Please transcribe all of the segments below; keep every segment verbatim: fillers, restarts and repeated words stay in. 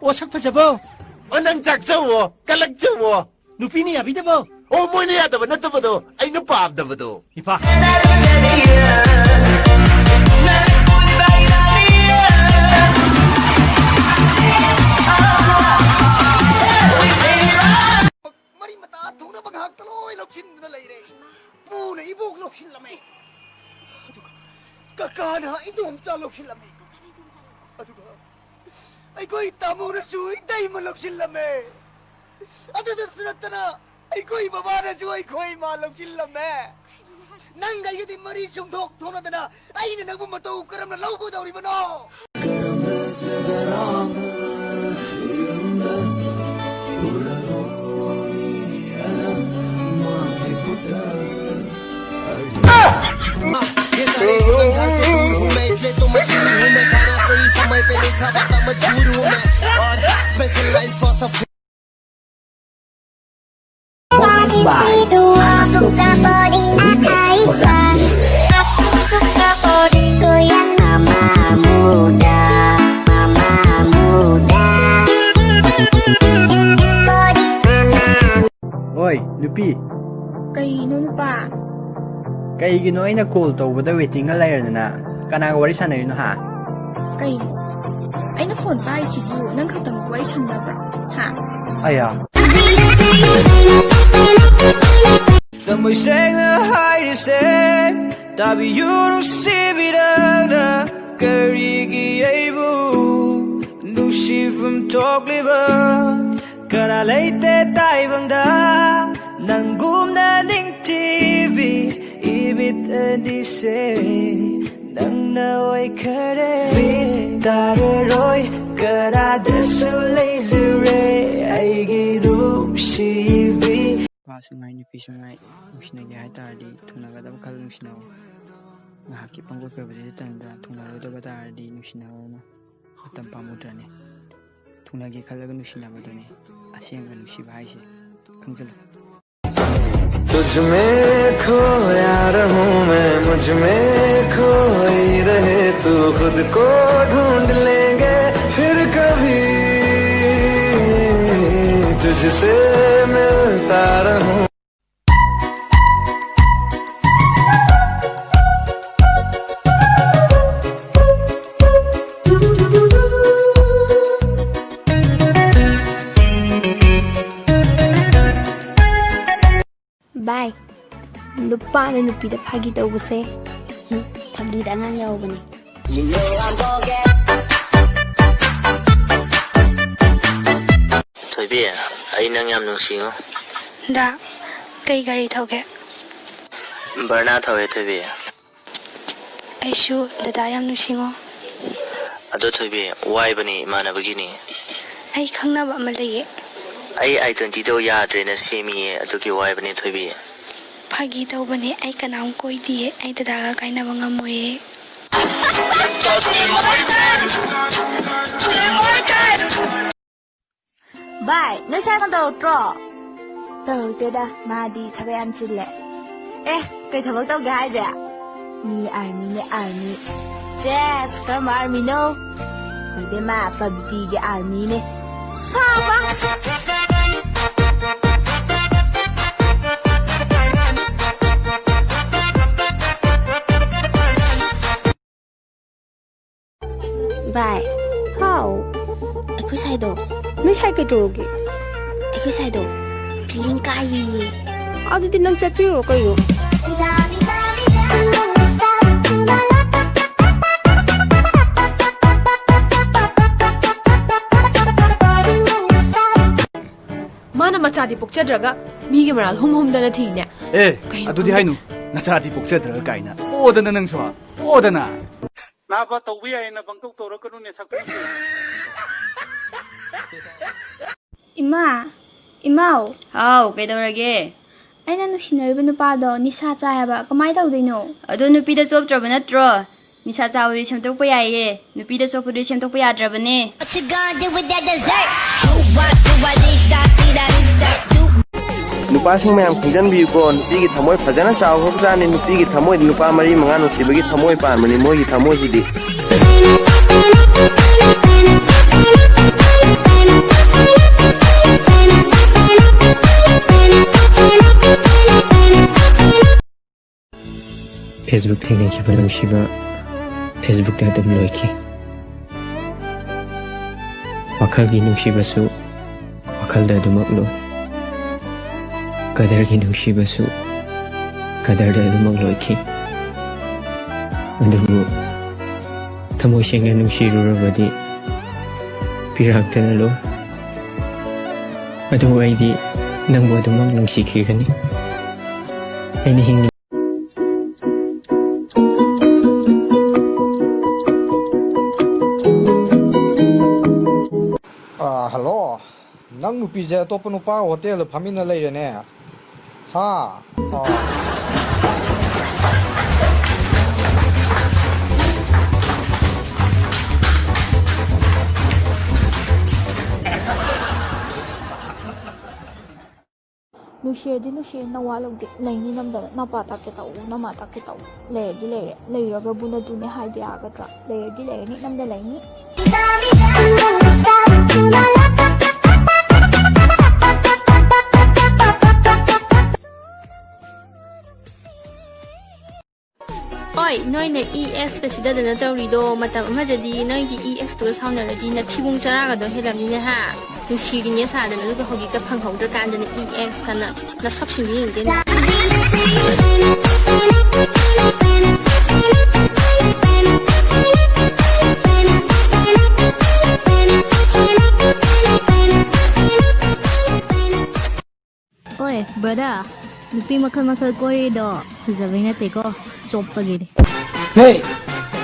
ꯃꯁꯛ ꯐꯖꯕꯣ? ꯑꯣ, ꯅꯪ ꯆꯥꯛꯆꯧꯋꯣ, ꯀꯜꯂꯛꯆꯧꯋꯣ꯫ ꯅꯨꯄꯤꯅ ꯌꯥꯕꯤꯗꯕꯣ? ꯑꯣ, ꯃꯣꯏꯅ ꯌꯥꯗꯕ ꯅꯠꯇꯕꯗꯣ, ꯑꯩꯅ ꯄꯥꯝꯗꯕꯗꯣ꯫ ꯏꯄꯥ꯫ ꯃꯔꯤ ꯃꯇꯥ ꯊꯣꯛꯅꯕ ꯉꯥꯛꯇ ꯂꯣꯏ ꯂꯧꯁꯤꯟꯗꯨꯅ ꯂꯩꯔꯦ꯫ ꯄꯨꯅ ꯏꯕꯣꯛ ꯂꯧꯁꯤꯜꯂꯝꯃꯦ꯫ ꯑꯗꯨꯒ ꯀꯀꯥꯅ ꯏꯗꯣꯝꯆꯥ ꯂꯧꯁꯤꯜꯂꯝꯃꯦ꯫ ꯑꯗꯨꯒ ꯑꯩꯈꯣꯏ ꯇꯥꯃꯣꯅꯁꯨ ꯏꯇꯩꯃ ꯂꯧꯁꯤꯜꯂꯝꯃꯦ꯫ ꯑꯗꯨꯗꯁꯨ ꯅꯠꯇꯅ ꯑꯩꯈꯣꯏ ꯕꯕꯥꯅꯁꯨ ꯑꯩꯈꯣꯏ ꯏꯃꯥ ꯂꯧꯁꯤꯜꯂꯝꯃꯦ꯫ ꯅꯪ ꯑꯩꯒꯗꯤ ꯃꯔꯤ ꯁꯨꯡꯊꯣꯛ ꯊꯣꯛꯅꯗꯅ ꯑꯩꯅ ꯅꯪꯕꯨ ꯃꯇꯧ ꯀꯔꯝꯅ ꯂꯧꯒꯗꯧꯔꯤꯕꯅꯣ? ये सारे जुल्म जान से दूर हूँ मैं, इसलिए तो मशहूर हूँ मैं। खाना सही समय पे नहीं खा पाता, मजबूर हूँ मैं। और special lines for सब Body itu aku suka body Aisa. Aku suka body goyang mama muda, mama muda. Body mama. ꯑꯣꯏ, ꯅꯨꯄꯤ꯫ ꯀꯩꯅꯣ, ꯅꯨꯄꯥ? ꯀꯩꯒꯤꯅꯣ ꯑꯩꯅ ꯀꯣꯜ ꯇꯧꯕꯗ ꯋꯦꯇꯤꯡꯒ ꯂꯩꯔꯗꯅ? ꯀꯅꯥꯒ ꯋꯥꯔꯤ ꯁꯥꯟꯅꯔꯤꯅꯣ, ꯍꯥ? ꯀꯩꯅꯣ? ꯑꯩꯅ ꯐꯣꯟ ꯄꯥꯏꯔꯤꯁꯤꯕꯨ ꯅꯪ ꯈꯛꯇꯪ ꯋꯥꯔꯤ ꯁꯥꯟꯅꯕ꯭ꯔꯣ? ꯍꯥ? ꯑꯌꯥ꯫ ꯊꯃꯣꯏ ꯁꯦꯡꯅ ꯍꯥꯏꯔꯤꯁꯦ, ꯇꯥꯕꯤꯌꯨ ꯅꯨꯡꯁꯤꯕꯤꯔꯛꯅ, ꯀꯔꯤꯒꯤ ꯑꯩꯕꯨ ꯅꯨꯡꯁꯤꯐꯝ ꯊꯣꯛꯂꯤꯕ? ꯀꯅꯥ ꯂꯩꯇꯦ ꯇꯥꯏꯕꯪꯗ ꯅꯪꯒꯨꯝꯅ ꯅꯤꯡꯊꯤꯕꯤ, ꯏꯃꯤꯠ ꯑꯅꯤꯁꯦ ꯅꯪꯅ ꯑꯣꯏꯈꯔꯦ꯫ ꯃꯤꯠ ꯇꯥꯔꯔꯣꯏ ꯀꯅꯥꯗꯁꯨ ꯂꯩꯖꯔꯦ ꯑꯩꯒꯤ ꯅꯨꯡꯁꯤꯕꯤ꯫ ꯅꯨꯄꯥꯁꯨ ꯉꯥꯏ, ꯅꯨꯄꯤꯁꯨ ꯉꯥꯏ, ꯅꯨꯡꯁꯤꯅꯒꯦ ꯍꯥꯏ ꯇꯥꯔꯗꯤ ꯊꯨꯡꯅꯒꯗꯕ ꯈꯜꯂ ꯅꯨꯡꯁꯤꯅꯧ꯫ ꯉꯥꯏꯍꯥꯛꯀꯤ ꯄꯪꯀꯣꯏ ꯀꯣꯏꯕꯗꯨꯗꯤ ꯇꯟꯗ꯭ꯔꯥ? ꯊꯨꯡꯅꯔꯣꯏꯗꯕ ꯇꯥꯔꯗꯤ ꯅꯨꯡꯁꯤꯅꯔꯨꯅꯨ꯫ ꯃꯇꯝ ꯄꯥꯝꯃꯨꯗ꯭ꯔꯅꯦ? ꯊꯨꯡꯅꯒꯦ ꯈꯜꯂꯒ ꯅꯨꯡꯁꯤꯅꯕꯗꯨꯅꯤ ꯑꯁꯦꯡꯕ ꯅꯨꯡꯁꯤꯕ ꯍꯥꯏꯁꯦ꯫ ꯈꯪꯖꯤꯜꯂꯨ꯫ तुझ में खोया रहूं मैं, मुझ में खोई रहे तू, खुद को ढूंढ लेंगे फिर कभी। तुझसे मिलता रहूं। ꯚꯥꯏ, ꯅꯨꯄꯥꯅ ꯅꯨꯄꯤꯗ ꯐꯥꯒꯤ ꯇꯧꯕꯁꯦ, ꯍꯨꯝ, ꯐꯥꯒꯤꯗ ꯑꯉꯥꯡ ꯌꯥꯎꯕꯅꯦ꯫ ꯊꯣꯏꯕꯤ, ꯑꯩ ꯅꯪ ꯌꯥꯝ ꯅꯨꯡꯁꯤꯉꯣ꯫ ꯗꯥ, ꯀꯩ ꯒꯥꯔꯤ ꯊꯧꯒꯦ? ꯕꯔꯅꯥ ꯊꯧꯋꯦ, ꯊꯣꯏꯕꯤ꯫ ꯑꯩꯁꯨ ꯗꯗꯥ ꯌꯥꯝ ꯅꯨꯡꯁꯤꯉꯣ꯫ ꯑꯗꯣ ꯊꯣꯏꯕꯤ, ꯋꯥꯏꯕꯅꯤ, ꯏꯃꯥꯟꯅꯕꯒꯤꯅꯤ꯫ ꯑꯩ ꯈꯪꯅꯕ ꯑꯃ ꯂꯩꯌꯦ꯫ ꯑꯩ ꯑꯥꯏ ꯇ꯭ꯋꯦꯟꯇꯤꯗꯣ ꯌꯥꯗ꯭ꯔꯦꯅ ꯁꯦꯝꯃꯤꯌꯦ, ꯑꯗꯨꯒꯤ ꯋꯥꯏꯕꯅꯦ ꯊꯣꯏꯕꯤ꯫ ꯐꯥꯒꯤ ꯇꯧꯕꯅꯦ, ꯑꯩ ꯀꯅꯥꯝ ꯀꯣꯏꯗꯤꯌꯦ, ꯑꯩ ꯗꯗꯥꯒ ꯀꯥꯏꯅꯕ ꯉꯝꯃꯣꯏꯌꯦ꯫ ꯚꯥꯏ, ꯅꯣꯏ ꯁꯥꯏ ꯐꯣꯟ ꯇꯧꯔꯛꯇ꯭ꯔꯣ? ꯇꯧꯔꯛꯇꯦꯗ, ꯃꯥꯗꯤ ꯊꯕꯛ ꯌꯥꯝ ꯆꯤꯜꯂꯦ꯫ ꯑꯦ, ꯀꯩ ꯊꯕꯛ ꯇꯧꯒꯦ ꯍꯥꯏꯁꯦ? ꯃꯤ ꯑꯥꯔꯃꯤꯅꯦ, ꯑꯥꯔꯃꯤ꯫ ꯆꯦꯁ, ꯀꯔꯝꯕ ꯑꯥꯔꯃꯤꯅꯣ? ꯍꯣꯏ, ꯏꯕꯦꯝꯃ, ꯄꯞꯖꯤꯒꯤ ꯑꯥꯔꯃꯤꯅꯦ꯫ ꯁꯥꯕꯁ! ꯚꯥꯏ꯫ ꯍꯥꯎ꯫ ꯑꯩꯈꯣꯏ ꯁꯥꯏꯗꯣ꯫ ꯅꯣꯏ ꯁꯥꯏ ꯀꯩꯗꯧꯔꯒꯦ? ꯑꯩꯈꯣꯏ ꯁꯥꯏꯗꯣ ꯐꯤꯂꯤꯡ ꯀꯥꯏꯌꯦꯌꯦ꯫ ꯑꯗꯨꯗꯤ ꯅꯪ ꯆꯠꯄꯤꯔꯨꯔꯣ ꯀꯩꯅꯣ꯫ ꯃꯥꯅ ꯃꯆꯥꯗꯤ ꯄꯣꯛꯆꯗ꯭ꯔꯒ ꯃꯤꯒꯤ ꯃꯔꯥꯜ ꯍꯨꯝ ꯍꯨꯝꯗꯅ ꯊꯤꯅꯦ꯫ ꯑꯦ, ꯀꯩꯅꯣ ꯑꯗꯨꯗꯤ ꯈꯪꯗꯦ꯫ ꯍꯥꯏꯅꯨ꯫ ꯅꯆꯥꯗꯤ ꯄꯣꯛꯆꯗ꯭ꯔꯒ ꯀꯥꯏꯅ꯫ ꯑꯣꯗꯅ ꯅꯪꯁꯨ꯫ ꯑꯣꯗꯅ꯫ ꯅꯥꯕ ꯇꯧꯕ ꯌꯥꯏꯌꯦꯅ ꯄꯪꯇꯧ ꯇꯧꯔꯛꯀꯅꯨꯅꯦ, ꯁꯛꯇꯨ꯫ ꯏꯃꯥ, ꯏꯃꯥꯎ꯫ ꯍꯥꯎ, ꯀꯩꯗꯧꯔꯒꯦ? ꯑꯩꯅ ꯅꯨꯡꯁꯤꯅꯔꯤꯕ ꯅꯨꯄꯥꯗꯣ ꯅꯤꯁꯥ ꯆꯥꯏ ꯍꯥꯏꯕ, ꯀꯃꯥꯏ ꯇꯧꯗꯣꯏꯅꯣ? ꯑꯗꯣ ꯅꯨꯄꯤꯗ ꯆꯣꯞꯇ꯭ꯔꯕ ꯅꯠꯇ꯭ꯔꯣ? ꯅꯤꯁꯥ ꯆꯥꯕꯗꯤ ꯁꯦꯝꯗꯣꯛꯄ ꯌꯥꯏꯌꯦ꯫ ꯅꯨꯄꯤꯗ ꯆꯣꯞꯄꯗꯤ ꯁꯦꯝꯗꯣꯛꯄ ꯌꯥꯗ꯭ꯔꯕꯅꯦ꯫ What you gonna do with that dessert? Do what, do what, dee da, dee da, dee da, do. ꯅꯨꯄꯥꯁꯤꯡ ꯃꯌꯥꯝ ꯈꯪꯖꯟꯕꯤꯌꯨꯀꯣ, ꯅꯨꯄꯤꯒꯤ ꯊꯃꯣꯏ ꯐꯖꯅ ꯆꯥꯎꯈ꯭ꯔꯕꯖꯥꯠꯅꯤ꯫ ꯅꯨꯄꯤꯒꯤ ꯊꯃꯣꯏꯗ ꯅꯨꯄꯥ ꯃꯔꯤ ꯃꯉꯥ ꯅꯨꯡꯁꯤꯕꯒꯤ ꯊꯃꯣꯏ ꯄꯥꯟꯕꯅꯤ ꯃꯣꯏꯒꯤ ꯊꯃꯣꯏꯁꯤꯗꯤ꯫ Facebook ꯊꯦꯡꯅꯈꯤꯕ ꯅꯨꯡꯁꯤꯕ Facebook-ꯇ ꯑꯗꯨꯝ ꯂꯣꯏꯈꯤ꯫ ꯋꯥꯈꯜꯒꯤ ꯅꯨꯡꯁꯤꯕꯁꯨ ꯋꯥꯈꯜꯗ ꯑꯗꯨꯃꯛ ꯂꯣꯏ꯫ ꯀꯗꯔꯒꯤ ꯅꯨꯡꯁꯤꯕꯁꯨ ꯀꯗꯔꯗ ꯑꯗꯨꯃꯛ ꯂꯣꯏꯈꯤ꯫ ꯑꯗꯨꯕꯨ ꯊꯃꯣꯏ ꯁꯦꯡꯅ ꯅꯨꯡꯁꯤꯔꯨꯔꯕꯗꯤ ꯐꯤꯔꯥꯛꯇꯅ ꯂꯣꯏ꯫ ꯑꯗꯨꯕꯨ ꯑꯩꯗꯤ ꯅꯪꯕꯨ ꯑꯗꯨꯃꯛ ꯅꯨꯡꯁꯤꯈꯤꯒꯅꯤ꯫ ꯑꯩꯅ ꯍꯤꯡꯂꯤ꯫ ꯑꯥ, ꯍꯜꯂꯣ꯫ ꯅꯪ ꯅꯨꯄꯤꯁꯦ ꯑꯇꯣꯞꯄ ꯅꯨꯄꯥ ꯍꯣꯇꯦꯜꯗ ꯐꯝꯃꯤꯟꯅ ꯂꯩꯔꯦꯅꯦ꯫ ꯍꯥ? ꯑꯥ꯫ ꯅꯨꯡꯁꯤꯔꯗꯤ ꯅꯨꯡꯁꯤ, ꯅꯋꯥ ꯂꯧꯗꯦ꯫ ꯂꯩꯅꯤ ꯅꯝꯗꯅ, ꯅꯄꯥ ꯇꯥꯛꯀꯦ ꯇꯧ, ꯅꯃꯥ ꯇꯥꯛꯀꯦ ꯇꯧ꯫ ꯂꯩꯔꯗꯤ ꯂꯩꯔꯦ, ꯂꯩꯔꯒꯕꯨ ꯅꯇꯨꯅꯦ ꯍꯥꯏꯗ ꯌꯥꯒꯗ꯭ꯔꯥ? ꯂꯩꯔꯗꯤ ꯂꯩꯔꯅꯤ, ꯅꯝꯗ ꯂꯩꯅꯤ꯫ ꯍꯣꯏ, ꯅꯣꯏꯅ ꯏ ꯑꯦꯛꯁꯀ ꯁꯤꯗꯗꯅ ꯇꯧꯔꯤꯗꯣ, ꯃꯇꯝ ꯑꯃꯗꯗꯤ ꯅꯣꯏꯒꯤ ꯏ ꯑꯦꯛꯁꯇꯨꯒ ꯁꯥꯎꯅꯔꯗꯤ ꯅꯊꯤꯕꯣꯡ ꯆꯔꯥꯒꯗꯣ ꯍꯦꯜꯂꯝꯅꯤꯅꯦ ꯍꯥ? ꯅꯨꯡꯁꯤꯔꯤꯅꯦ ꯁꯥꯗꯅ, ꯑꯗꯨꯒ ꯍꯧꯖꯤꯛꯇ ꯐꯪꯍꯧꯗ꯭ꯔꯀꯥꯟꯗꯅ ꯏ ꯑꯦꯛꯁ ꯍꯥꯏꯅ ꯅꯁꯛꯁꯤꯡꯗꯨ ꯌꯦꯡꯒꯦꯅꯦ꯫ ꯑꯣꯏ, ꯕ꯭ꯔꯗꯔ, ꯅꯨꯄꯤ ꯃꯈꯜ ꯃꯈꯜ ꯀꯣꯏꯔꯤꯗꯣ ꯐꯖꯕꯩ ꯅꯠꯇꯦꯀꯣ, ꯆꯣꯞꯄꯒꯤꯅꯦ꯫ ꯍꯦ,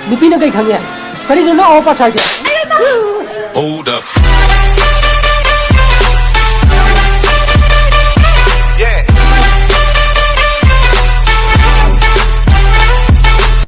ꯅꯨꯄꯤꯅ ꯀꯩ ꯈꯪꯉꯦ? ꯀꯔꯤꯅꯣ ꯅꯪ ꯑꯋꯥ ꯄꯥꯁꯥꯏꯗꯤ? Hold up.